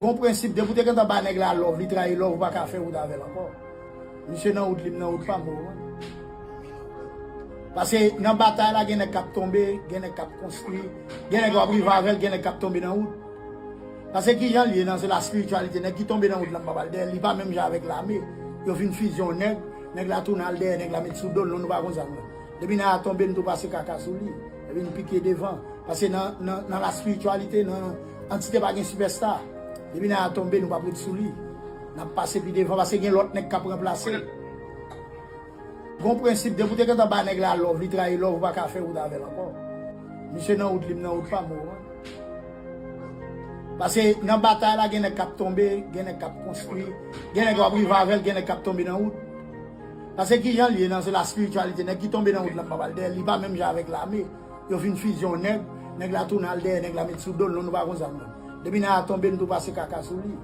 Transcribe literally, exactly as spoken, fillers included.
Gon prensip, depi w te gentan ba nèg la love, li trayi love, ou pa ka fè wout avè l ankò. Misye nan wout li, m nan wout pa m, ou konprann? Paske nan batay la, gen nèg k ap tonbe, gen nèg k ap konstwi, gen nèg w ap rive avè l, gen nèg k ap tonbe nan wout. Paske ki jan l ye nan la spirityalite, nèg ki tonbe nan wout la, m pa pral dèyè l, li pa menm jan avèk lame. Yo vin fizye yon nèg, nèg la tounen al dèyè, nèg la met sou do l, non, nou pa konn sa, non. Depi nèg la tonbe, n tou pase kaka sou li. Epi n pike devan. Paske nan, nan, nan la spirityalite, nan antite pa gen sipèsta. Depi nèg la tonbe, nou p ap ret sou li. N ap pase pi devan, paske gen lòt nèg k ap ranplase l. Gon prensip, depi w te gentan ba nèg la love, li trayi love, ou pa ka fè wout avè l ankò. Misye nan wout li, m nan wout pa m, ou konprann? Paske nan batay la, gen nèg k ap tonbe, gen nèg k ap konstwi, gen nèg w ap rive avè l, gen nèg k ap tonbe nan wout. Paske ki jan l ye nan la spirityalite, nèg ki tonbe nan wout la, m pa pral dèyè l, li pa menm jan avèk lame. Yo vin fizye yon nèg, nèg la tounen al dèyè, nèg la met sou do l, non, nou pa konn sa, non. Depi nèg la tonbe, n tou pase kaka sou li.